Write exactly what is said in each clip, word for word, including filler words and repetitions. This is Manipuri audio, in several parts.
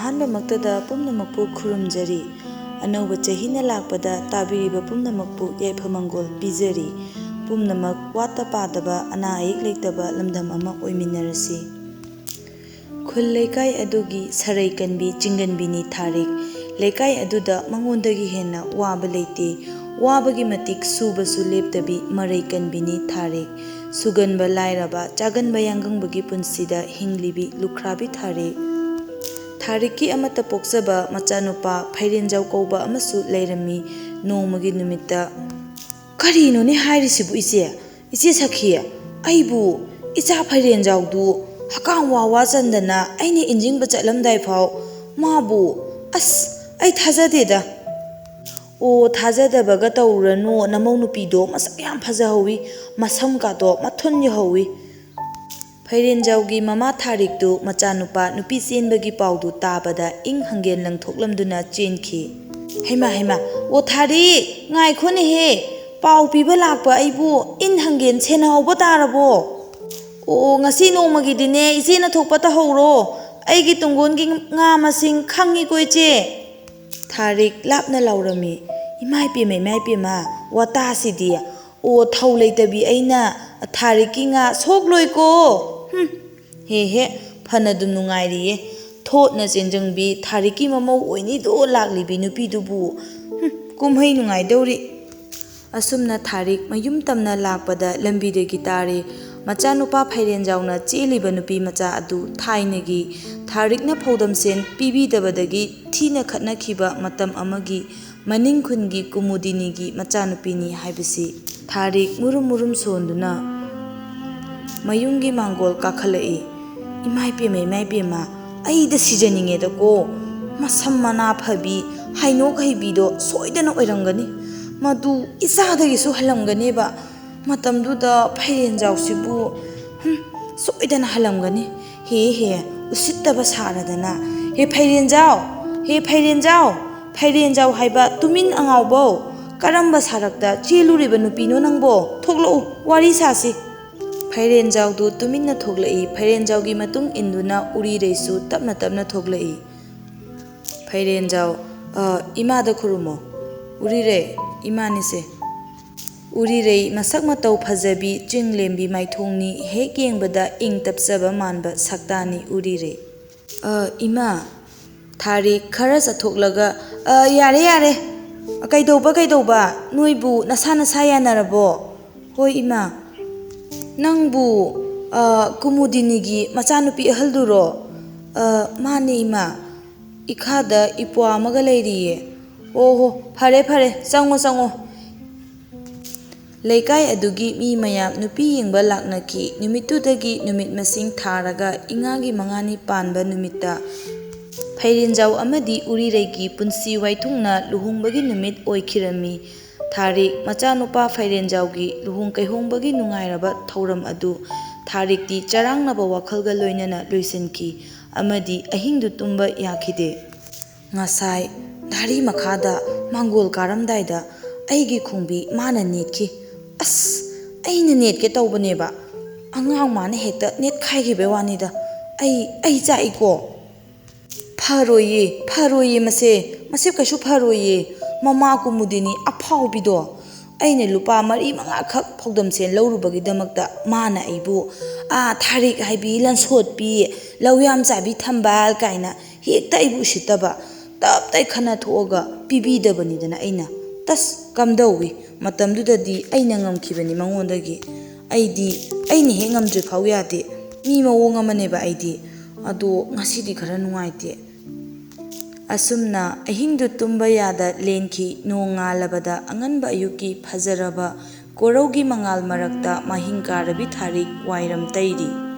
ꯑꯍꯥꯟꯕꯃꯛꯇꯗ ꯄꯨꯝꯅꯃꯛꯄꯨ ꯈꯨꯔꯨꯝꯖꯔꯤ꯫ ꯑꯅꯧꯕ ꯆꯍꯤꯅ ꯂꯥꯛꯄꯗ ꯇꯥꯕꯤꯔꯤꯕ ꯄꯨꯝꯅꯃꯛꯄꯨ ꯌꯥꯏꯐ ꯃꯪꯒꯣꯜ ꯄꯤꯖꯔꯤ꯫ ꯄꯨꯝꯅꯃꯛ ꯋꯥꯠꯇ ꯄꯥꯗꯕ, ꯑꯅꯥ ꯑꯌꯦꯛ ꯂꯩꯇꯕ ꯂꯝꯗꯝ ꯑꯃ ꯑꯣꯏꯃꯤꯟꯅꯔꯁꯤ꯫ ꯈꯨꯜ ꯂꯩꯀꯥꯏ ꯑꯗꯨꯒꯤ ꯁꯔꯩ ꯀꯟꯕꯤ ꯆꯤꯡꯒꯟꯕꯤꯅꯤ ꯊꯥꯔꯤꯛ꯫ ꯂꯩꯀꯥꯏ ꯑꯗꯨꯗ ꯃꯉꯣꯟꯗꯒꯤ ꯍꯦꯟꯅ ꯋꯥꯕ ꯂꯩꯇꯦ꯫ ꯋꯥꯕꯒꯤ ꯃꯇꯤꯛ ꯁꯨꯕꯁꯨ ꯂꯦꯞꯇꯕꯤ ꯃꯔꯩ ꯀꯟꯕꯤꯅꯤ ꯊꯥꯔꯤꯛ꯫ ꯁꯨꯒꯟꯕ ꯂꯥꯏꯔꯕ, ꯆꯥꯒꯟꯕ ꯌꯥꯡꯒꯪꯕꯒꯤ ꯄꯨꯟꯁꯤꯗ ꯍꯤꯡꯂꯤꯕꯤ ꯂꯨꯈ꯭ꯔꯥꯕꯤ ꯊꯥꯔꯤꯛ꯫ ꯊꯥꯔꯤꯛꯀꯤ ꯑꯃꯠꯇ ꯄꯣꯛꯆꯕ ꯃꯆꯥꯅꯨꯄꯥ ꯐꯩꯔꯦꯟꯖꯥꯎ ꯀꯧꯕ ꯑꯃꯁꯨ ꯂꯩꯔꯝꯃꯤ꯫ ꯅꯣꯡꯃꯒꯤ ꯅꯨꯃꯤꯠꯇ, "ꯀꯔꯤꯅꯣꯅꯦ ꯍꯥꯏꯔꯤꯁꯤꯕꯨ ꯏꯆꯦ? ꯏꯆꯦ ꯁꯈꯤ, ꯑꯩꯕꯨ ꯏꯆꯥ ꯐꯩꯔꯦꯟꯖꯥꯎꯗꯨ ꯍꯀꯥꯝ ꯋꯥ ꯋꯥ ꯆꯟꯗꯅ ꯑꯩꯅ ꯏꯟꯖꯤꯟꯕ ꯆꯠꯂꯝꯗꯥꯏ ꯐꯥꯎ ꯃꯥꯕꯨ, ꯑꯁ, ꯑꯩ ꯊꯥꯖꯗꯦꯗ꯫" "ꯑꯣ, ꯊꯥꯖꯗꯕꯒ ꯇꯧꯔꯨꯔꯅꯨ, ꯅꯃꯧ ꯅꯨꯄꯤꯗꯣ ꯃꯁꯛ ꯌꯥꯝ ꯐꯖꯍꯧꯋꯤ, ꯃꯁꯝꯒꯗꯣ ꯃꯊꯨꯟ ꯌꯧꯍꯧꯋꯤ꯫" ꯐꯩꯔꯦꯟꯖꯥꯎꯒꯤ ꯃꯃꯥ ꯊꯥꯔꯤꯛꯇꯨ ꯃꯆꯥꯅꯨꯄꯥ ꯅꯨꯄꯤ ꯆꯦꯟꯕꯒꯤ ꯄꯥꯎꯗꯨ ꯇꯥꯕꯗ ꯏꯪ ꯍꯪꯒꯦꯟ ꯂꯪꯊꯣꯛꯂꯝꯗꯨꯅ ꯆꯦꯟꯈꯤ꯫ "ꯍꯩꯃꯥ, ꯍꯩꯃꯥ, ꯑꯣ ꯊꯥꯔꯤꯛ, ꯉꯥꯏꯈꯣꯅꯦꯍꯦ, ꯄꯥꯎ ꯄꯤꯕ ꯂꯥꯛꯄ ꯑꯩꯕꯨ ꯏꯟ ꯍꯪꯒꯦꯟ ꯁꯦꯟꯅꯍꯧꯕ ꯇꯥꯔꯕꯣ?" "ꯑꯣ, ꯉꯁꯤ ꯅꯣꯡꯃꯒꯤꯗꯤꯅꯦ ꯏꯆꯦꯅ ꯊꯣꯛꯄ ꯇꯧꯍꯧꯔꯣ, ꯑꯩꯒꯤ ꯇꯨꯡꯒꯣꯟꯒꯤ ꯉꯥ ꯃꯁꯤꯡ ꯈꯪꯉꯤꯀꯣ ꯏꯆꯦ꯫" ꯊꯥꯔꯤꯛ ꯂꯥꯞꯅ ꯂꯥꯎꯔꯝꯃꯤ꯫ "ꯏꯃꯥꯏ ꯄꯦꯝꯃ, ꯏꯃꯥꯏ ꯄꯦꯝꯃ, ꯋꯥꯇꯥꯁꯤꯗꯤ꯫ ꯑꯣ, ꯊꯧ ꯂꯩꯇꯕꯤ ꯑꯩꯅ ꯊꯥꯔꯤꯛꯀꯤ ꯉꯥ ꯁꯣꯛꯂꯣꯏꯀꯣ꯫ ꯍꯨꯝ, ꯍꯦ ꯍꯦ, ꯐꯅꯗꯨꯝ ꯅꯨꯡꯉꯥꯏꯔꯤꯌꯦ꯫" ꯊꯣꯠꯅ ꯆꯦꯟꯖꯪꯕꯤ ꯊꯥꯔꯤꯛꯀꯤ ꯃꯃꯧ ꯑꯣꯏꯅꯤꯗꯣ ꯂꯥꯛꯂꯤꯕꯤ ꯅꯨꯄꯤꯗꯨꯕꯨ꯫ ꯍꯨꯝ, ꯀꯨꯝꯍꯩ ꯅꯨꯡꯉꯥꯏꯗꯧꯔꯤ꯫ ꯑꯁꯨꯝꯅ ꯊꯥꯔꯤꯛ ꯃꯌꯨꯝ ꯇꯝꯅ ꯂꯥꯛꯄꯗ ꯂꯝꯕꯤꯗꯒꯤ ꯇꯥꯔꯦ꯫ ꯃꯆꯥꯅꯨꯄꯥ ꯐꯩꯔꯦꯟꯖꯥꯎꯅ ꯆꯦꯜꯂꯤꯕ ꯅꯨꯄꯤ ꯃꯆꯥ ꯑꯗꯨ ꯊꯥꯏꯅꯒꯤ ꯊꯥꯔꯤꯛꯅ ꯐꯧꯗꯝꯁꯦꯟ ꯄꯤꯕꯤꯗꯕꯗꯒꯤ ꯊꯤꯅ ꯈꯠꯅꯈꯤꯕ ꯃꯇꯝ ꯑꯃꯒꯤ ꯃꯅꯤꯡ ꯈꯨꯟꯒꯤ ꯀꯨꯃꯨꯗꯤꯅꯤꯒꯤ ꯃꯆꯥꯅꯨꯄꯤꯅꯤ ꯍꯥꯏꯕꯁꯤ ꯊꯥꯔꯤꯛ ꯃꯨꯔꯨꯝ ꯃꯨꯔꯨꯝ ꯁꯣꯟꯗꯨꯅ ꯃꯌꯨꯝꯒꯤ ꯃꯥꯡꯒꯣꯜ ꯀꯥꯈꯠꯂꯛꯏ꯫ "ꯏꯃꯥꯏ ꯄꯦꯝꯃ, ꯏꯃꯥꯏ ꯄꯦꯝꯃ, ꯑꯩꯗ ꯁꯤꯖꯅꯤꯡꯉꯦꯗꯀꯣ꯫ ꯃꯁꯝ ꯃꯅꯥ ꯐꯕꯤ, ꯍꯩꯅꯣꯛ ꯍꯩꯕꯤꯗꯣ ꯁꯣꯏꯗꯅ ꯑꯣꯏꯔꯝꯒꯅꯤ꯫ ꯃꯗꯨ ꯏꯆꯥꯗꯒꯤꯁꯨ ꯍꯜꯂꯝꯒꯅꯦꯕ꯫ ꯃꯇꯝꯗꯨꯗ ꯐꯩꯔꯦꯟꯖꯥꯎꯁꯤꯕꯨ, ꯍꯨꯝ, ꯁꯣꯏꯗꯅ ꯍꯜꯂꯝꯒꯅꯤ꯫ ꯍꯦ ꯍꯦ, ꯎꯁꯤꯠꯇꯕ ꯁꯥꯔꯗꯅ꯫ ꯍꯦ ꯐꯩꯔꯦꯟꯖꯥꯎ! ꯍꯦ ꯐꯩꯔꯦꯟꯖꯥꯎ! ꯐꯩꯔꯦꯟꯖꯥꯎ ꯍꯥꯏꯕ ꯇꯨꯃꯤꯟ ꯑꯉꯥꯎꯕꯧ! ꯀꯔꯝꯕ ꯁꯥꯔꯛꯇ ꯆꯦꯜꯂꯨꯔꯤꯕ ꯅꯨꯄꯤꯅꯣ ꯅꯪꯕꯣ? ꯊꯣꯛꯂꯛꯎ, ꯋꯥꯔꯤ ꯁꯥꯁꯤ꯫" ꯐꯩꯔꯦꯟꯖꯥꯎꯗꯨ ꯇꯨꯃꯤꯟꯅ ꯊꯣꯛꯂꯛꯏ꯫ ꯐꯩꯔꯦꯟꯖꯥꯎꯒꯤ ꯃꯇꯨꯡ ꯏꯟꯗꯨꯅ ꯎꯔꯤꯔꯩꯁꯨ ꯇꯞꯅ ꯇꯞꯅ ꯊꯣꯛꯂꯛꯏ꯫ ꯐꯩꯔꯦꯟꯖꯥꯎ, "ꯑ, ꯏꯃꯥꯗ ꯈꯨꯔꯨꯝꯃꯣ꯫ ꯎꯔꯤꯔꯩ, ꯏꯃꯥꯅꯤꯁꯦ꯫" ꯎꯔꯤꯔꯩ ꯃꯁꯛ ꯃꯇꯧ ꯐꯖꯕꯤ ꯆꯤꯡ ꯂꯦꯝꯕꯤ ꯃꯥꯏꯊꯣꯡꯅꯤ, ꯍꯦꯛ ꯌꯦꯡꯕꯗ ꯏꯪ ꯇꯞꯆꯕ ꯃꯥꯟꯕ ꯁꯛꯇꯥꯅꯤ ꯎꯔꯤꯔꯩ꯫ "ꯑ, ꯏꯃꯥ꯫" ꯊꯥꯔꯤꯛ ꯈꯔ ꯆꯠꯊꯣꯛꯂꯒ, "ꯑ, ꯌꯥꯔꯦ, ꯌꯥꯔꯦ꯫ ꯀꯩꯗꯧꯕ, ꯀꯩꯗꯧꯕ? ꯅꯣꯏꯕꯨ ꯅꯁꯥ ꯅꯁꯥ ꯌꯥꯅꯔꯕꯣ?" "ꯍꯣꯏ, ꯏꯃꯥ꯫" "ꯅꯪꯕꯨ, ꯑ, ꯀꯨꯃꯨꯗꯤꯅꯤꯒꯤ ꯃꯆꯥꯅꯨꯄꯤ ꯑꯍꯜꯗꯨꯔꯣ?" "ꯑ, ꯃꯥꯅꯦ, ꯏꯃꯥ꯫ ꯏꯈꯥꯗ ꯏꯄ꯭ꯋꯥ ꯑꯃꯒ ꯂꯩꯔꯤꯌꯦ꯫" "ꯑꯣ ꯍꯣ, ꯐꯔꯦ, ꯐꯔꯦ꯫ ꯆꯪꯉꯣ, ꯆꯪꯉꯣ꯫" ꯂꯩꯀꯥꯏ ꯑꯗꯨꯒꯤ ꯃꯤ ꯃꯌꯥꯝ ꯅꯨꯄꯤ ꯌꯦꯡꯕ ꯂꯥꯛꯅꯈꯤ꯫ ꯅꯨꯃꯤꯠꯇꯨꯗꯒꯤ ꯅꯨꯃꯤꯠ ꯃꯁꯤꯡ ꯊꯥꯔꯒ ꯏꯉꯥꯒꯤ ꯃꯉꯥꯅꯤ ꯄꯥꯟꯕ ꯅꯨꯃꯤꯠꯇ ꯐꯩꯔꯦꯟꯖꯥꯎ ꯑꯃꯗꯤ ꯎꯔꯤꯔꯩꯒꯤ ꯄꯨꯟꯁꯤ ꯋꯥꯏꯊꯨꯡꯅ ꯂꯨꯍꯣꯡꯕꯒꯤ ꯅꯨꯃꯤꯠ ꯑꯣꯏꯈꯤꯔꯝꯃꯤ꯫ ꯊꯥꯔꯤꯛ ꯃꯆꯥꯅꯨꯄꯥ ꯐꯩꯔꯦꯟꯖꯥꯎꯒꯤ ꯂꯨꯍꯣꯡ ꯀꯩꯍꯣꯡꯕꯒꯤ ꯅꯨꯡꯉꯥꯏꯔꯕ ꯊꯧꯔꯝ ꯑꯗꯨ ꯊꯥꯔꯤꯛꯇꯤ ꯆꯔꯥꯡꯅꯕ ꯋꯥꯈꯜꯒ ꯂꯣꯏꯅꯅ ꯂꯣꯏꯁꯤꯟꯈꯤ ꯑꯃꯗꯤ ꯑꯍꯤꯡꯗꯨ ꯇꯨꯝꯕ ꯌꯥꯈꯤꯗꯦ꯫ ꯉꯁꯥꯏ ꯙꯥꯔꯤ ꯃꯈꯥꯗ ꯃꯥꯡꯒꯣꯜ ꯀꯥꯔꯝꯗꯥꯏꯗ ꯑꯩꯒꯤ ꯈꯣꯡꯕꯤ ꯃꯥꯅ ꯅꯦꯠꯈꯤ꯫ ꯑꯁ! ꯑꯩꯅ ꯅꯦꯠꯀꯦ ꯇꯧꯕꯅꯦꯕ꯫ ꯑꯉꯥꯡ ꯃꯥꯅ ꯍꯦꯛꯇ ꯅꯦꯠꯈꯥꯏꯈꯤꯕꯩ ꯋꯥꯅꯤꯗ꯫ ꯑꯩ, ꯑꯩ ꯆꯥꯛꯏꯀꯣ꯫ ꯐꯔꯣꯏꯌꯦ, ꯐꯔꯣꯏꯌꯦ ꯃꯁꯦ꯫ ꯃꯁꯦ ꯀꯩꯁꯨ ꯐꯔꯣꯏꯌꯦ꯫ ꯃꯃꯥ ꯀꯨꯃꯨꯗꯤꯅꯤ ꯑꯐꯥꯎꯕꯤꯗꯣ꯫ ꯑꯩꯅ ꯂꯨꯄꯥ ꯃꯔꯤ ꯃꯉꯥꯈꯛ ꯐꯥꯎꯗꯝ ꯁꯦꯟ ꯂꯧꯔꯨꯕꯒꯤꯗꯃꯛꯇ ꯃꯥꯅ ꯑꯩꯕꯨ, "ꯑꯥ, ꯊꯥꯔꯤꯛ ꯍꯥꯏꯕꯤ, ꯂꯟꯁꯣꯠꯄꯤ, ꯂꯧ ꯌꯥꯝ ꯆꯥꯕꯤ ꯊꯝꯕꯥꯜ" ꯀꯥꯏꯅ ꯍꯦꯛꯇ ꯑꯩꯕꯨ ꯎꯁꯤꯠꯇꯕ꯫ ꯇꯞ ꯇꯥꯏ ꯈꯟꯅ ꯊꯣꯛꯑꯒ ꯄꯤꯕꯤꯗꯕꯅꯤꯗꯅ ꯑꯩꯅ꯫ ꯇꯁ! ꯀꯝꯗꯧꯏ? ꯃꯇꯝꯗꯨꯗꯗꯤ ꯑꯩꯅ ꯉꯝꯈꯤꯕꯅꯤ ꯃꯉꯣꯟꯗꯒꯤ꯫ ꯑꯩꯗꯤ ꯑꯩꯅ ꯍꯦꯛ ꯉꯝꯗ꯭ꯔꯤ ꯐꯥꯎ ꯌꯥꯗꯦ꯫ ꯃꯤ ꯃꯑꯣꯡ ꯑꯃꯅꯦꯕ ꯑꯩꯗꯤ꯫ ꯑꯗꯣ ꯉꯁꯤꯗꯤ ꯈꯔ ꯅꯨꯡꯉꯥꯏꯇꯦ꯫ ꯑꯁꯨꯝꯅ ꯑꯍꯤꯡꯗꯨ ꯇꯨꯝꯕ ꯌꯥꯗ ꯂꯦꯟꯈꯤ꯫ ꯅꯣꯡ ꯉꯥꯜꯂꯕꯗ ꯑꯉꯟꯕ ꯑꯌꯨꯛꯀꯤ ꯐꯖꯔꯕ ꯀꯣꯔꯧꯒꯤ ꯃꯉꯥꯜ ꯃꯔꯛꯇ ꯃꯍꯤꯡ ꯀꯥꯔꯕꯤ ꯊꯥꯔꯤꯛ ꯋꯥꯏꯔꯝ ꯇꯩꯔꯤ꯫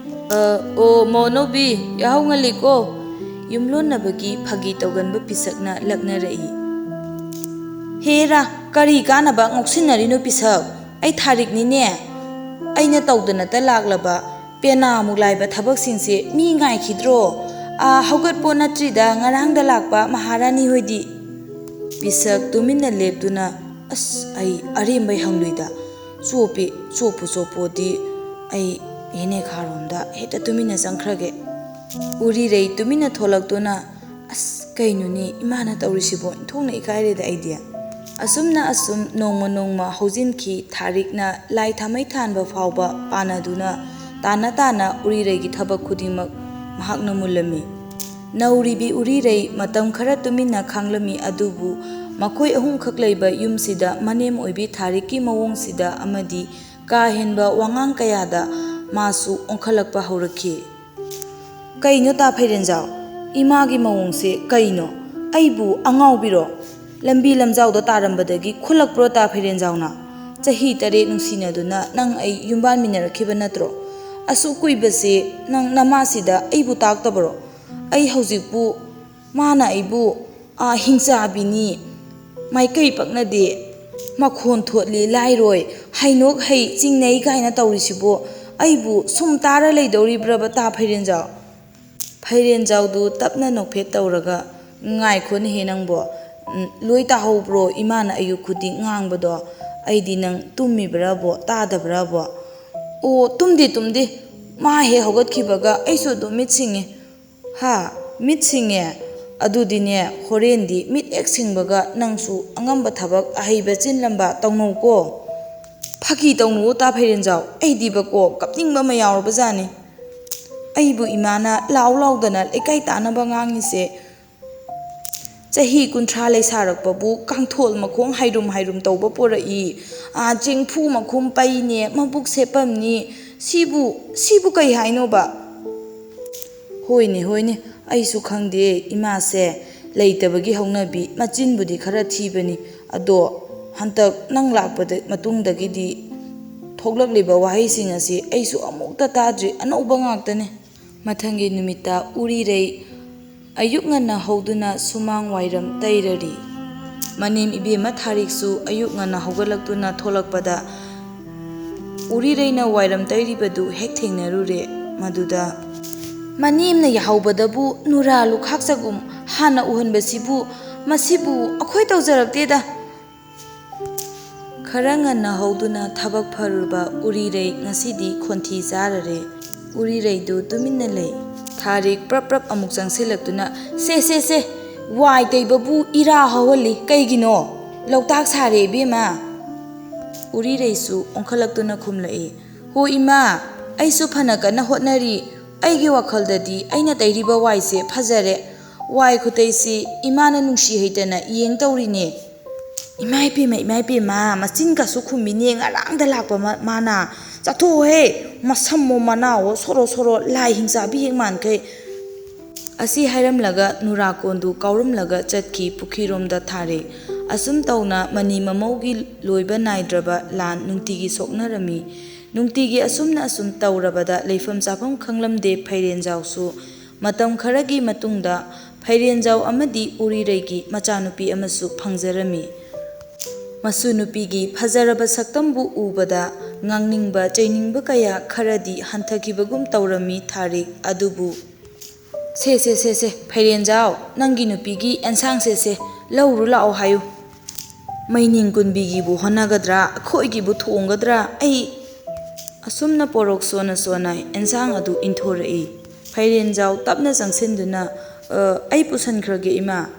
"ꯑ, ꯑꯣ, ꯃꯧꯅꯧꯕꯤ, ꯌꯥꯍꯧ ꯉꯜꯂꯤꯀꯣ?" ꯌꯨꯝꯂꯣꯟꯅꯕꯒꯤ ꯐꯥꯒꯤ ꯇꯧꯒꯟꯕ ꯄꯤꯁꯛꯅ ꯂꯛꯅꯔꯛꯏ꯫ "ꯍꯦꯔꯥ, ꯀꯔꯤ ꯀꯥꯟꯅꯕ ꯉꯥꯎꯁꯤꯟꯅꯔꯤꯅꯣ ꯄꯤꯁꯛ? ꯑꯩ ꯊꯥꯔꯤꯛꯅꯤꯅꯦ꯫ ꯑꯩꯅ ꯇꯧꯗꯅꯇ ꯂꯥꯛꯂꯕ ꯄꯦꯅꯥꯃꯨꯛ ꯂꯥꯏꯕ ꯊꯕꯛꯁꯤꯡꯁꯦ ꯃꯤ ꯉꯥꯏꯈꯤꯗ꯭ꯔꯣ? ꯑꯥ, ꯍꯧꯒꯠꯄꯣ ꯅꯠꯇ꯭ꯔꯤꯗ, ꯉꯔꯥꯡꯗ ꯂꯥꯛꯄ ꯃꯍꯥꯔꯥꯅꯤ ꯍꯣꯏꯗꯤ꯫" ꯄꯤꯁꯛ ꯇꯨꯃꯤꯟꯅ ꯂꯦꯞꯇꯨꯅ, "ꯑꯁ, ꯑꯩ ꯑꯔꯦꯝꯕꯩ ꯍꯪꯂꯨꯏꯗ꯫ ꯆꯣꯞꯄꯤ, ꯆꯣꯞꯄꯨ ꯆꯣꯞꯄꯣꯗꯤ ꯑꯩ ꯏꯅꯦ ꯈꯥꯔꯣꯝꯗ ꯍꯦꯛꯇ ꯇꯨꯃꯤꯟꯅ ꯆꯪꯈ꯭ꯔꯒꯦ꯫" ꯎꯔꯤꯔꯩ ꯇꯨꯃꯤꯟꯅ ꯊꯣꯛꯂꯛꯇꯨꯅ, ꯑꯁ, ꯀꯩꯅꯣꯅꯦ ꯏꯃꯥꯅ ꯇꯧꯔꯤꯁꯤꯕꯣ? ꯏꯟꯊꯣꯛꯅ ꯏꯀꯥꯏꯔꯦꯗ ꯑꯩꯗꯤ꯫ ꯑꯁꯨꯝꯅ ꯑꯁꯨꯝ ꯅꯣꯡꯃ ꯅꯣꯡꯃ ꯍꯧꯖꯤꯟꯈꯤ꯫ ꯊꯥꯔꯤꯛꯅ ꯂꯥꯏ ꯊꯥꯃꯩ ꯊꯥꯟꯕ ꯐꯥꯎꯕ ꯄꯥꯟꯅꯗꯨꯅ ꯇꯥꯅ ꯇꯥꯅ ꯎꯔꯤꯔꯩꯒꯤ ꯊꯕꯛ ꯈꯨꯗꯤꯡꯃꯛ ꯃꯍꯥꯛꯅ ꯃꯨꯜꯂꯝꯃꯤ꯫ ꯅꯧꯔꯤꯕꯤ ꯎꯔꯤꯔꯩ ꯃꯇꯝ ꯈꯔ ꯇꯨꯃꯤꯟꯅ ꯈꯥꯡꯂꯝꯃꯤ, ꯑꯗꯨꯕꯨ ꯃꯈꯣꯏ ꯑꯍꯨꯝꯈꯛ ꯂꯩꯕ ꯌꯨꯝꯁꯤꯗ ꯃꯅꯦꯝ ꯑꯣꯏꯕꯤ ꯊꯥꯔꯤꯛꯀꯤ ꯃꯑꯣꯡꯁꯤꯗ ꯑꯃꯗꯤ ꯀꯥ ꯍꯦꯟꯕ ꯋꯥꯉꯥꯡ ꯀꯌꯥꯗ ꯃꯥꯁꯨ ꯑꯣꯟꯈꯠꯂꯛꯄ ꯍꯧꯔꯛꯈꯤ꯫ "ꯀꯩꯅꯣ ꯇꯥ ꯐꯩꯔꯦꯟꯖꯥꯎ? ꯏꯃꯥꯒꯤ ꯃꯑꯣꯡꯁꯦ ꯀꯩꯅꯣ? ꯑꯩꯕꯨ ꯑꯉꯥꯎꯕꯤꯔꯣ? ꯂꯝꯕꯤ ꯂꯝꯖꯥꯎꯗ ꯇꯥꯔꯝꯕꯗꯒꯤ ꯈꯨꯜꯂꯛꯄ꯭ꯔꯣ ꯇꯥ ꯐꯩꯔꯦꯟꯖꯥꯎꯅ? ꯆꯍꯤ ꯇꯔꯦꯠ ꯅꯨꯡꯁꯤꯅꯗꯨꯅ ꯅꯪ ꯑꯩ ꯌꯨꯝꯕꯥꯟꯃꯤꯟꯅꯔꯛꯈꯤꯕ ꯅꯠꯇ꯭ꯔꯣ? ꯑꯁꯨꯛ ꯀꯨꯏꯕꯁꯦ ꯅꯪ ꯅꯃꯥꯁꯤꯗ ꯑꯩꯕꯨ ꯇꯥꯛꯇꯕꯔꯣ? ꯑꯩ ꯍꯧꯖꯤꯛꯄꯨ ꯃꯥꯅ ꯑꯩꯕꯨ, ꯑꯥ, ꯍꯤꯡꯆꯥꯕꯤꯅꯤ, ꯃꯥꯏꯀꯩ ꯄꯛꯅꯗꯦ, ꯃꯈꯣꯟ ꯊꯣꯠꯂꯤ, ꯂꯥꯏꯔꯣꯏ, ꯍꯩꯅꯣꯛ ꯍꯩ, ꯆꯤꯡꯅꯩ ꯀꯥꯏꯅ ꯇꯧꯔꯤꯁꯤꯕꯨ ꯑꯩꯕꯨ ꯁꯨꯝ ꯇꯥꯔ ꯂꯩꯗꯧꯔꯤꯕ꯭ꯔꯕ ꯇꯥ ꯐꯩꯔꯦꯟꯖꯥꯎ?" ꯐꯩꯔꯦꯟꯖꯥꯎꯗꯨ ꯇꯞꯅ ꯅꯣꯛꯐꯦꯠ ꯇꯧꯔꯒ, "ꯉꯥꯏꯈꯣꯅꯦꯍꯦ ꯅꯪꯕꯣ, ꯎꯝ, ꯂꯣꯏ ꯇꯥꯍꯧꯕ꯭ꯔꯣ ꯏꯃꯥꯅ ꯑꯌꯨꯛ ꯈꯨꯗꯤꯡ ꯉꯥꯡꯕꯗꯣ? ꯑꯩꯗꯤ ꯅꯪ ꯇꯨꯝꯃꯤꯕ꯭ꯔꯕꯣ, ꯇꯥꯗꯕ꯭ꯔꯕꯣ?" "ꯑꯣ, ꯇꯨꯝꯗꯦ, ꯇꯨꯝꯗꯦ꯫ ꯃꯥ ꯍꯦꯛ ꯍꯧꯒꯠꯈꯤꯕꯒ ꯑꯩꯁꯨ ꯑꯗꯨꯝ ꯃꯤꯠ ꯁꯤꯡꯉꯦ꯫" "ꯍꯥ? ꯃꯤꯠ ꯁꯤꯡꯉꯦ? ꯑꯗꯨꯗꯤꯅꯦ, ꯍꯣꯔꯦꯟꯗꯤ ꯃꯤꯠ ꯍꯦꯛ ꯁꯤꯡꯕꯒ ꯅꯪꯁꯨ ꯑꯉꯝꯕ ꯊꯕꯛ ꯑꯍꯩꯕ ꯆꯤꯟꯂꯝꯕ ꯇꯧꯅꯧꯀꯣ꯫" "ꯐꯥꯒꯤ ꯇꯧꯅꯨꯋꯣ ꯇꯥ ꯐꯩꯔꯦꯟꯖꯥꯎ, ꯑꯩꯗꯤꯕꯀꯣ ꯀꯞꯅꯤꯡꯕ ꯑꯃ ꯌꯥꯎꯔꯕꯖꯥꯠꯅꯤ꯫ ꯑꯩꯕꯨ ꯏꯃꯥꯅ ꯂꯥꯎ ꯂꯥꯎꯗꯅ ꯂꯩꯀꯥꯏ ꯇꯥꯅꯕ ꯉꯥꯡꯉꯤꯁꯦ꯫ ꯆꯍꯤ ꯀꯨꯟꯊ꯭ꯔꯥ ꯂꯩꯁꯥꯔꯛꯄꯕꯨ ꯀꯥꯡꯊꯣꯜ ꯃꯈꯣꯡ ꯍꯥꯏꯔꯨꯝ ꯍꯥꯏꯔꯨꯝ ꯇꯧꯕ ꯄꯣꯔꯛꯏ꯫ ꯑꯥ, ꯆꯦꯡꯐꯨ ꯃꯈꯨꯝ ꯄꯩꯅꯦ, ꯃꯕꯨꯛ ꯁꯦꯞꯄꯝꯅꯤ꯫ ꯁꯤꯕꯨ, ꯁꯤꯕꯨ ꯀꯩ ꯍꯥꯏꯅꯣꯕ?" "ꯍꯣꯏꯅꯦ, ꯍꯣꯏꯅꯦ, ꯑꯩꯁꯨ ꯈꯪꯗꯦ꯫ ꯏꯃꯥꯁꯦ ꯂꯩꯇꯕꯒꯤ ꯍꯧꯅꯕꯤ, ꯃꯆꯤꯟꯕꯨꯗꯤ ꯈꯔ ꯊꯤꯕꯅꯤ꯫ ꯑꯗꯣ ꯍꯟꯇꯛ ꯅꯪ ꯂꯥꯛꯄꯗ ꯃꯇꯨꯡꯗꯒꯤꯗꯤ ꯊꯣꯛꯂꯛꯂꯤꯕ ꯋꯥꯍꯩꯁꯤꯡ ꯑꯁꯤ ꯑꯩꯁꯨ ꯑꯃꯨꯛꯇ ꯇꯥꯗ꯭ꯔꯤ, ꯑꯅꯧꯕ ꯉꯥꯛꯇꯅꯤ꯫" ꯃꯊꯪꯒꯤ ꯅꯨꯃꯤꯠꯇ ꯎꯔꯤꯔꯩ ꯑꯌꯨꯛ ꯉꯟꯅ ꯍꯧꯗꯨꯅ ꯁꯨꯃꯥꯡ ꯋꯥꯏꯔꯝ ꯇꯩꯔꯔꯤ꯫ ꯃꯅꯦꯝ ꯏꯕꯦꯝꯃ ꯊꯥꯔꯤꯛꯁꯨ ꯑꯌꯨꯛ ꯉꯟꯅ ꯍꯧꯒꯠꯂꯛꯇꯨꯅ ꯊꯣꯛꯂꯛꯄꯗ ꯎꯔꯤꯔꯩꯅ ꯋꯥꯏꯔꯝ ꯇꯩꯔꯤꯕꯗꯨ ꯍꯦꯛ ꯊꯦꯡꯅꯔꯨꯔꯦ꯫ ꯃꯗꯨꯗ, "ꯃꯅꯦꯝꯅ ꯌꯥꯍꯧꯕꯗꯕꯨ ꯅꯨꯔꯥ ꯂꯨꯈꯥꯛ ꯆꯒꯨꯝ ꯍꯥꯟꯅ ꯎꯍꯟꯕꯁꯤꯕꯨ, ꯃꯁꯤꯕꯨ ꯑꯩꯈꯣꯏ ꯇꯧꯖꯔꯛꯇꯦꯗ꯫" ꯈꯔ ꯉꯟꯅ ꯍꯧꯗꯨꯅ ꯊꯕꯛ ꯐꯔꯨꯕ ꯎꯔꯤꯔꯩ ꯉꯁꯤꯗꯤ ꯈꯣꯟꯊꯤ ꯆꯥꯔꯔꯦ꯫ ꯎꯔꯤꯔꯩꯗꯨ ꯇꯨꯃꯤꯟꯅ ꯂꯩ꯫ ꯊꯥꯔꯤꯛ ꯄ꯭ꯔꯞ ꯄ꯭ꯔꯞ ꯑꯃꯨꯛ ꯆꯪꯁꯤꯜꯂꯛꯇꯨꯅ, "ꯁꯦ, ꯁꯦ, ꯁꯦ, ꯋꯥꯏ ꯇꯩꯕꯕꯨ ꯏꯔꯥ ꯍꯧꯍꯜꯂꯤ꯫ ꯀꯩꯒꯤꯅꯣ? ꯂꯣꯛꯇꯥꯛ ꯁꯥꯔꯦ, ꯏꯕꯦꯝꯃ!" ꯎꯔꯤꯔꯩꯁꯨ ꯑꯣꯟꯈꯠꯂꯛꯇꯨꯅ ꯈꯨꯝꯂꯛꯏ, "ꯍꯣ ꯏꯃꯥ, ꯑꯩꯁꯨ ꯐꯅ ꯀꯟꯅ ꯍꯣꯠꯅꯔꯤ꯫ ꯑꯩꯒꯤ ꯋꯥꯈꯜꯗꯗꯤ ꯑꯩꯅ ꯇꯩꯔꯤꯕ ꯋꯥꯏꯁꯦ ꯐꯖꯔꯦ꯫ ꯋꯥꯏ ꯈꯨꯇꯩꯁꯤ ꯏꯃꯥꯅ ꯅꯨꯡꯁꯤ ꯍꯩꯇꯅ ꯏꯌꯦꯡ ꯇꯧꯔꯤꯅꯦ꯫" "ꯏꯃꯥ ꯏꯄꯦꯝꯃ, ꯏꯃꯥ ꯏꯄꯦꯝꯃ, ꯃꯆꯤꯟ ꯀꯥꯁꯨ ꯈꯨꯝꯃꯤꯅꯦ, ꯉꯔꯥꯡꯗ ꯂꯥꯛꯄ ꯃ-, ꯃꯥꯅ꯫ ꯆꯠꯊꯣꯛꯑꯣꯍꯦ, ꯃꯁꯝꯃꯣ ꯃꯅꯥꯑꯣ ꯁꯣꯔꯣ ꯁꯣꯔꯣ, ꯂꯥꯏ ꯍꯤꯡꯆꯥꯕꯤ ꯍꯦꯛ ꯃꯥꯟꯈꯩ꯫" ꯑꯁꯤ ꯍꯥꯏꯔꯝꯂꯒ ꯅꯨꯔꯥꯀꯣꯟꯗꯨ ꯀꯥꯎꯔꯝꯂꯒ ꯆꯠꯈꯤ ꯄꯨꯈ꯭ꯔꯤꯔꯣꯝꯗ ꯊꯥꯔꯦ꯫ ꯑꯁꯨꯝ ꯇꯧꯅ ꯃꯅꯤ ꯃꯃꯧꯒꯤ ꯂꯣꯏꯕ ꯅꯥꯏꯗ꯭ꯔꯕ ꯂꯥꯟ ꯅꯨꯡꯇꯤꯒꯤ ꯁꯣꯛꯅꯔꯝꯃꯤ꯫ ꯅꯨꯡꯇꯤꯒꯤ ꯑꯁꯨꯝꯅ ꯑꯁꯨꯝ ꯇꯧꯔꯕꯗ ꯂꯩꯐꯝ ꯆꯥꯐꯝ ꯈꯪꯂꯝꯗꯦ ꯐꯩꯔꯦꯟꯖꯥꯎꯁꯨ꯫ ꯃꯇꯝ ꯈꯔꯒꯤ ꯃꯇꯨꯡꯗ ꯐꯩꯔꯦꯟꯖꯥꯎ ꯑꯃꯗꯤ ꯎꯔꯤꯔꯩꯒꯤ ꯃꯆꯥꯅꯨꯄꯤ ꯑꯃꯁꯨ ꯐꯪꯖꯔꯝꯃꯤ꯫ ꯃꯁꯨ ꯅꯨꯄꯤꯒꯤ ꯐꯖꯔꯕ ꯁꯛꯇꯝꯕꯨ ꯎꯕꯗ ꯉꯥꯡꯅꯤꯡꯕ ꯆꯩꯅꯤꯡꯕ ꯀꯌꯥ ꯈꯔꯗꯤ ꯍꯟꯊꯈꯤꯕꯒꯨꯝ ꯇꯧꯔꯝꯃꯤ ꯊꯥꯔꯤꯛ꯫ ꯑꯗꯨꯕꯨ, "ꯁꯦ, ꯁꯦ, ꯁꯦ, ꯁꯦ, ꯐꯩꯔꯦꯟꯖꯥꯎ, ꯅꯪꯒꯤ ꯅꯨꯄꯤꯒꯤ ꯑꯦꯟꯁꯥꯡꯁꯦ ꯁꯦ, ꯂꯧꯔꯨ ꯂꯥꯛꯑꯣ ꯍꯥꯏꯌꯨ꯫ ꯃꯩꯅꯤꯡ ꯀꯨꯟꯕꯤꯒꯤꯕꯨ ꯍꯣꯠꯅꯒꯗ꯭ꯔꯥ, ꯑꯩꯈꯣꯏꯒꯤꯕꯨ ꯊꯣꯡꯒꯗ꯭ꯔꯥ?" ꯑꯩ ꯑꯁꯨꯝꯅ ꯄꯣꯔꯣꯛ ꯁꯣꯟꯅ ꯁꯣꯟꯅ ꯑꯦꯟꯁꯥꯡ ꯑꯗꯨ ꯏꯟꯊꯣꯔꯛꯏ꯫ ꯐꯩꯔꯦꯟꯖꯥꯎ ꯇꯞꯅ ꯆꯪꯁꯤꯟꯗꯨꯅ, "ꯑ, ꯑꯩ ꯄꯨꯁꯟꯈ꯭ꯔꯒꯦ, ꯏꯃꯥ꯫"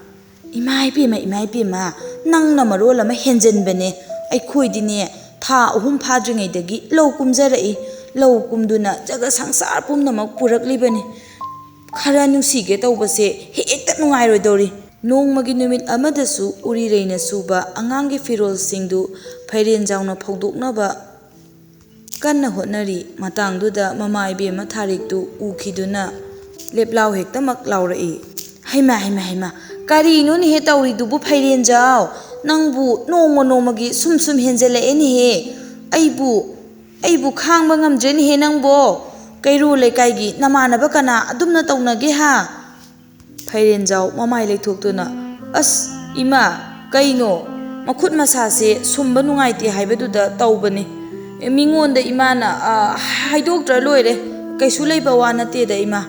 "ꯏꯃꯥ ꯏꯄꯦꯝꯃ, ꯏꯃꯥ ꯏꯄꯦꯝꯃ, ꯅꯪꯅ ꯃꯔꯣꯜ ꯑꯃ ꯍꯦꯟꯖꯟꯕꯅꯦ꯫ ꯑꯩꯈꯣꯏꯗꯤꯅꯦ, ꯊꯥ ꯑꯍꯨꯝ ꯐꯥꯗ꯭ꯔꯤꯉꯩꯗꯒꯤ ꯂꯧ ꯀꯨꯝꯖꯔꯛꯏ꯫ ꯂꯧ ꯀꯨꯝꯗꯨꯅ ꯖꯒ ꯁꯪꯁꯥꯔ ꯄꯨꯝꯅꯃꯛ ꯄꯨꯔꯛꯂꯤꯕꯅꯤ꯫ ꯈꯔ ꯅꯨꯡꯁꯤꯒꯦ ꯇꯧꯕꯁꯦ ꯍꯦꯛꯇ ꯅꯨꯡꯉꯥꯏꯔꯣꯏꯗꯧꯔꯤ꯫" ꯅꯣꯡꯃꯒꯤ ꯅꯨꯃꯤꯠ ꯑꯃꯗꯁꯨ ꯎꯔꯤꯔꯩꯅ ꯁꯨꯕ ꯑꯉꯥꯡꯒꯤ ꯐꯤꯔꯣꯜꯁꯤꯡꯗꯨ ꯐꯩꯔꯦꯟꯖꯥꯎꯅ ꯐꯧꯗꯣꯛꯅꯕ ꯀꯟꯅ ꯍꯣꯠꯅꯔꯤ꯫ ꯃꯇꯥꯡꯗꯨꯗ ꯃꯃꯥ ꯏꯕꯦꯝꯃ ꯊꯥꯔꯤꯛꯇꯨ ꯎꯈꯤꯗꯨꯅ ꯂꯦꯞꯂꯥꯎ ꯍꯦꯛꯇꯃꯛ ꯂꯥꯎꯔꯛꯏ꯫ "ꯍꯩꯃꯥ, ꯍꯩꯃꯥ, ꯍꯩꯃꯥ, ꯀꯔꯤꯅꯣꯅꯦꯍꯦ ꯇꯧꯔꯤꯗꯨꯕꯨ ꯐꯩꯔꯦꯟꯖꯥꯎ? ꯅꯪꯕꯨ ꯅꯣꯡꯃ ꯅꯣꯡꯃꯒꯤ ꯁꯨꯝ ꯁꯨꯝ ꯍꯦꯟꯖꯜꯂꯛꯑꯦꯅꯦꯍꯦ꯫ ꯑꯩꯕꯨ, ꯑꯩꯕꯨ ꯈꯥꯡꯕ ꯉꯝꯗ꯭ꯔꯦꯅꯦꯍꯦ ꯅꯪꯕꯣ꯫ ꯀꯩꯔꯣꯜ ꯂꯩꯀꯥꯏꯒꯤ ꯅꯃꯥꯟꯅꯕ ꯀꯅꯥ ꯑꯗꯨꯝꯅ ꯇꯧꯅꯒꯦ ꯍꯥ?" ꯐꯩꯔꯦꯟꯖꯥꯎ ꯃꯃꯥꯏ ꯂꯩꯊꯣꯛꯇꯨꯅ, "ꯑꯁ, ꯏꯃꯥ, ꯀꯩꯅꯣ? ꯃꯈꯨꯠ ꯃꯁꯥꯁꯦ ꯁꯨꯝꯕ ꯅꯨꯡꯉꯥꯏꯇꯦ ꯍꯥꯏꯕꯗꯨꯗ ꯇꯧꯕꯅꯤ꯫ ꯑꯦ, ꯃꯤꯉꯣꯟꯗ ꯏꯃꯥꯅ, ꯑ, ꯍꯥꯏꯗꯣꯛꯇ꯭ꯔ ꯂꯣꯏꯔꯦ꯫ ꯀꯩꯁꯨ ꯂꯩꯕ ꯋꯥ ꯅꯠꯇꯦꯗ, ꯏꯃꯥ꯫"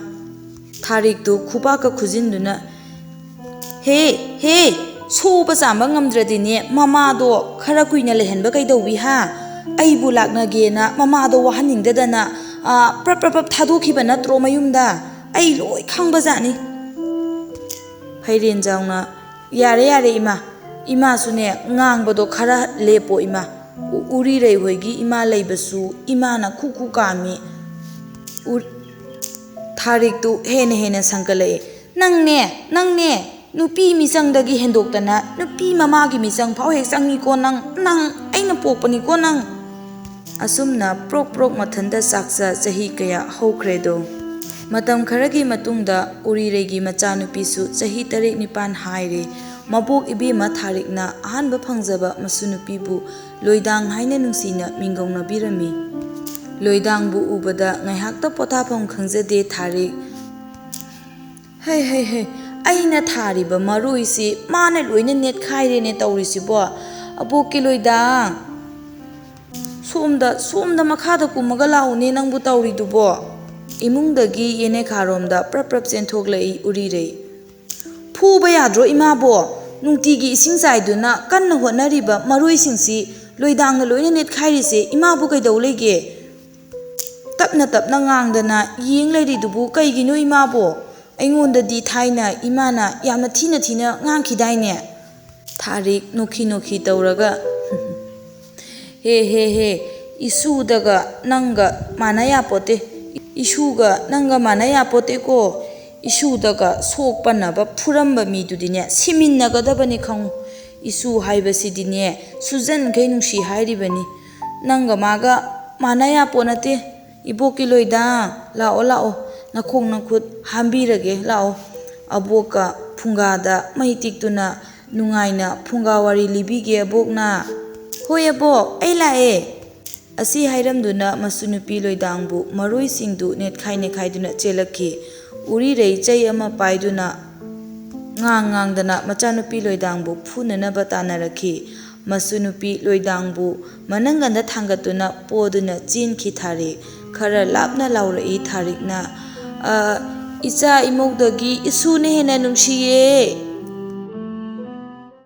ꯊꯥꯔꯤꯛꯇꯨ ꯈꯨꯕꯥꯛꯀ ꯈꯨꯖꯤꯟꯗꯨꯅ, "ꯍꯦ, ꯍꯦ, ꯁꯨꯕ ꯆꯥꯝꯕ ꯉꯝꯗ꯭ꯔꯗꯤꯅꯦ, ꯃꯃꯥꯗꯣ ꯈꯔ ꯀꯨꯏꯅ ꯂꯩꯍꯟꯕ ꯀꯩꯗꯧꯋꯤ ꯍꯥ? ꯑꯩꯕꯨ ꯂꯥꯛꯅꯒꯦꯅ ꯃꯃꯥꯗꯣ ꯋꯥꯍꯟꯅꯤꯡꯗꯗꯅ, ꯑ, ꯄ꯭ꯔꯞ ꯄ꯭ꯔꯞ ꯄ꯭ꯔꯞ ꯊꯥꯗꯣꯛꯈꯤꯕ ꯅꯠꯇ꯭ꯔꯣ ꯃꯌꯨꯝꯗ? ꯑꯩ ꯂꯣꯏ ꯈꯪꯕꯖꯥꯠꯅꯤ꯫ ꯐꯩꯔꯦꯟꯖꯥꯎꯅ, "ꯌꯥꯔꯦ, ꯌꯥꯔꯦ, ꯏꯃꯥ꯫ ꯏꯃꯥꯁꯨꯅꯦ, ꯉꯥꯡꯕꯗꯣ ꯈꯔ ꯂꯦꯞꯄꯣ, ꯏꯃꯥ꯫ ꯎ-, ꯎꯔꯤꯔꯩ ꯍꯣꯏꯒꯤ ꯏꯃꯥ ꯂꯩꯕꯁꯨ ꯏꯃꯥꯅ ꯈꯨ ꯈꯨ ꯀꯥꯝꯃꯤ꯫" ꯎ-, ꯊꯥꯔꯤꯛꯇꯨ ꯍꯦꯟꯅ ꯍꯦꯟꯅ ꯁꯪꯒꯠꯂꯛꯑꯦ꯫ "ꯅꯪꯅꯦ, ꯅꯪꯅꯦ, ꯅꯨꯄꯤ ꯃꯤꯆꯪꯗꯒꯤ ꯍꯦꯟꯗꯣꯛꯇꯅ ꯅꯨꯄꯤ ꯃꯃꯥꯒꯤ ꯃꯤꯆꯪ ꯐꯥꯎ ꯍꯦꯛ ꯆꯪꯉꯤꯀꯣ ꯅꯪ, ꯅꯪ, ꯑꯩꯅ ꯄꯣꯛꯄꯅꯤꯀꯣ ꯅꯪ꯫" ꯑꯁꯨꯝꯅ ꯄ꯭ꯔꯣꯛ ꯄ꯭ꯔꯣꯛ ꯃꯊꯟꯇ ꯆꯥꯛꯆ ꯆꯍꯤ ꯀꯌꯥ ꯍꯧꯈ꯭ꯔꯦꯗꯣ꯫ ꯃꯇꯝ ꯈꯔꯒꯤ ꯃꯇꯨꯡꯗ ꯎꯔꯤꯔꯩꯒꯤ ꯃꯆꯥꯅꯨꯄꯤꯁꯨ ꯆꯍꯤ ꯇꯔꯦꯠ ꯅꯤꯄꯥꯟ ꯍꯥꯏꯔꯦ꯫ ꯃꯕꯣꯛ ꯏꯕꯦꯝꯃ ꯊꯥꯔꯤꯛꯅ ꯑꯍꯥꯟꯕ ꯐꯪꯖꯕ ꯃꯁꯨ ꯅꯨꯄꯤꯕꯨ ꯂꯣꯏꯗꯥꯡ ꯍꯥꯏꯅ ꯅꯨꯡꯁꯤꯅ ꯃꯤꯡꯒꯧꯅꯕꯤꯔꯝꯃꯤ꯫ ꯂꯣꯏꯗꯥꯡꯕꯨ ꯎꯕꯗ ꯉꯥꯏꯍꯥꯛꯇ ꯄꯣꯊꯥꯐꯝ ꯈꯪꯖꯗꯦ ꯊꯥꯔꯤꯛ꯫ "ꯍꯩ, ꯍꯩ, ꯍꯩ, ꯑꯩꯅ ꯊꯥꯔꯤꯕ ꯃꯔꯣꯏꯁꯤ ꯃꯥꯅ ꯂꯣꯏꯅ ꯅꯦꯠꯈꯥꯏꯔꯦꯅꯦ ꯇꯧꯔꯤꯁꯤꯕꯣ꯫ ꯑꯕꯣꯛꯀꯤ ꯂꯣꯏꯗꯥꯡ, ꯁꯣꯝꯗ, ꯁꯣꯝꯗ ꯃꯈꯥꯗ ꯀꯨꯝꯃꯒ ꯂꯥꯛꯎꯅꯦ ꯅꯪꯕꯨ ꯇꯧꯔꯤꯗꯨꯕꯣ꯫" ꯏꯃꯨꯡꯗꯒꯤ ꯌꯦꯅꯦꯈꯥꯔꯣꯝꯗ ꯄ꯭ꯔꯞ ꯄ꯭ꯔꯞ ꯆꯦꯟꯊꯣꯛꯂꯛꯏ ꯎꯔꯤꯔꯩ꯫ "ꯐꯨꯕ ꯌꯥꯗ꯭ꯔꯣ ꯏꯃꯥꯕꯣ? ꯅꯨꯡꯇꯤꯒꯤ ꯏꯁꯤꯡ ꯆꯥꯏꯗꯨꯅ ꯀꯟꯅ ꯍꯣꯠꯅꯔꯤꯕ ꯃꯔꯣꯏꯁꯤꯡꯁꯤ ꯂꯣꯏꯗꯥꯡꯅ ꯂꯣꯏꯅ ꯅꯦꯠꯈꯥꯏꯔꯤꯁꯦ ꯏꯃꯥꯕꯨ ꯀꯩꯗꯧ ꯂꯩꯒꯦ? ꯇꯞꯅ ꯇꯞꯅ ꯉꯥꯡꯗꯅ ꯌꯦꯡ ꯂꯩꯔꯤꯗꯨꯕꯨ ꯀꯩꯒꯤꯅꯣ ꯏꯃꯥꯕꯣ? ꯑꯩꯉꯣꯟꯗꯗꯤ ꯊꯥꯏꯅ ꯏꯃꯥꯅ ꯌꯥꯝꯅ ꯊꯤꯅ ꯊꯤꯅ ꯉꯥꯡꯈꯤꯗꯥꯏꯅꯦ?" ꯊꯥꯔꯤꯛ ꯅꯣꯛꯈꯤ ꯅꯣꯛꯈꯤ ꯇꯧꯔꯒ, "ꯍꯦ, ꯍꯦ, ꯍꯦ, ꯏꯁꯨꯗꯒ ꯅꯪꯒ ꯃꯥꯟꯅ ꯌꯥꯄꯣꯠꯇꯦ꯫ ꯏꯁꯨꯒ ꯅꯪꯒ ꯃꯥꯟꯅ ꯌꯥꯄꯣꯠꯇꯦꯀꯣ꯫ ꯏꯁꯨꯗꯒ ꯁꯣꯛ ꯄꯟꯅꯕ ꯐꯨꯔꯝꯕ ꯃꯤꯗꯨꯗꯤꯅꯦ, ꯁꯤꯃꯤꯟꯅꯒꯗꯕꯅꯤ ꯈꯪꯉꯨ꯫ ꯏꯁꯨ ꯍꯥꯏꯕꯁꯤꯗꯤꯅꯦ, ꯁꯨꯖꯟꯈꯩ ꯅꯨꯡꯁꯤ ꯍꯥꯏꯔꯤꯕꯅꯤ꯫ ꯅꯪꯒ ꯃꯥꯒ ꯃꯥꯟꯅ ꯌꯥꯄꯣꯠ ꯅꯠꯇꯦ꯫ ꯏꯕꯣꯛꯀꯤ ꯂꯣꯏꯗꯥ, ꯂꯥꯛꯑꯣ, ꯂꯥꯛꯑꯣ, ꯅꯈꯣꯡ ꯅꯈꯨꯠ ꯍꯥꯝꯕꯤꯔꯒꯦ, ꯂꯥꯛꯑꯣ꯫" ꯑꯕꯣꯛꯀ ꯐꯨꯡꯒꯥꯗ ꯃꯩ ꯇꯤꯛꯇꯨꯅ ꯅꯨꯡꯉꯥꯏꯅ ꯐꯨꯡꯒꯥ ꯋꯥꯔꯤ ꯂꯤꯕꯤꯒꯦ ꯑꯕꯣꯛꯅ꯫ "ꯍꯣꯏ ꯑꯕꯣꯛ, ꯑꯩ ꯂꯥꯛꯑꯦ꯫" ꯑꯁꯤ ꯍꯥꯏꯔꯝꯗꯨꯅ ꯃꯁꯨ ꯅꯨꯄꯤ ꯂꯣꯏꯗꯥꯡꯕꯨ ꯃꯔꯣꯏꯁꯤꯡꯗꯨ ꯅꯦꯠꯈꯥꯏ ꯅꯦꯠꯈꯥꯏꯗꯨꯅ ꯆꯦꯜꯂꯛꯈꯤ꯫ ꯎꯔꯤꯔꯩ ꯆꯩ ꯑꯃ ꯄꯥꯏꯗꯨꯅ ꯉꯥꯡ ꯉꯥꯡꯗꯅ ꯃꯆꯥꯅꯨꯄꯤ ꯂꯣꯏꯗꯥꯡꯕꯨ ꯐꯨꯅꯅꯕ ꯇꯥꯟꯅꯔꯛꯈꯤ꯫ ꯃꯁꯨ ꯅꯨꯄꯤ ꯂꯣꯏꯗꯥꯡꯕꯨ ꯃꯅꯪꯒꯟꯗ ꯊꯥꯡꯒꯠꯇꯨꯅ ꯄꯣꯗꯨꯅ ꯆꯦꯟꯈꯤ ꯊꯥꯔꯤꯛ꯫ ꯈꯔ ꯂꯥꯞꯅ ꯂꯥꯎꯔꯛꯏ ꯊꯥꯔꯤꯛꯅ, "ꯑ, ꯏꯆꯥ ꯏꯃꯧꯗꯒꯤ ꯏꯁꯨꯅ ꯍꯦꯟꯅ ꯅꯨꯡꯁꯤꯌꯦ꯫"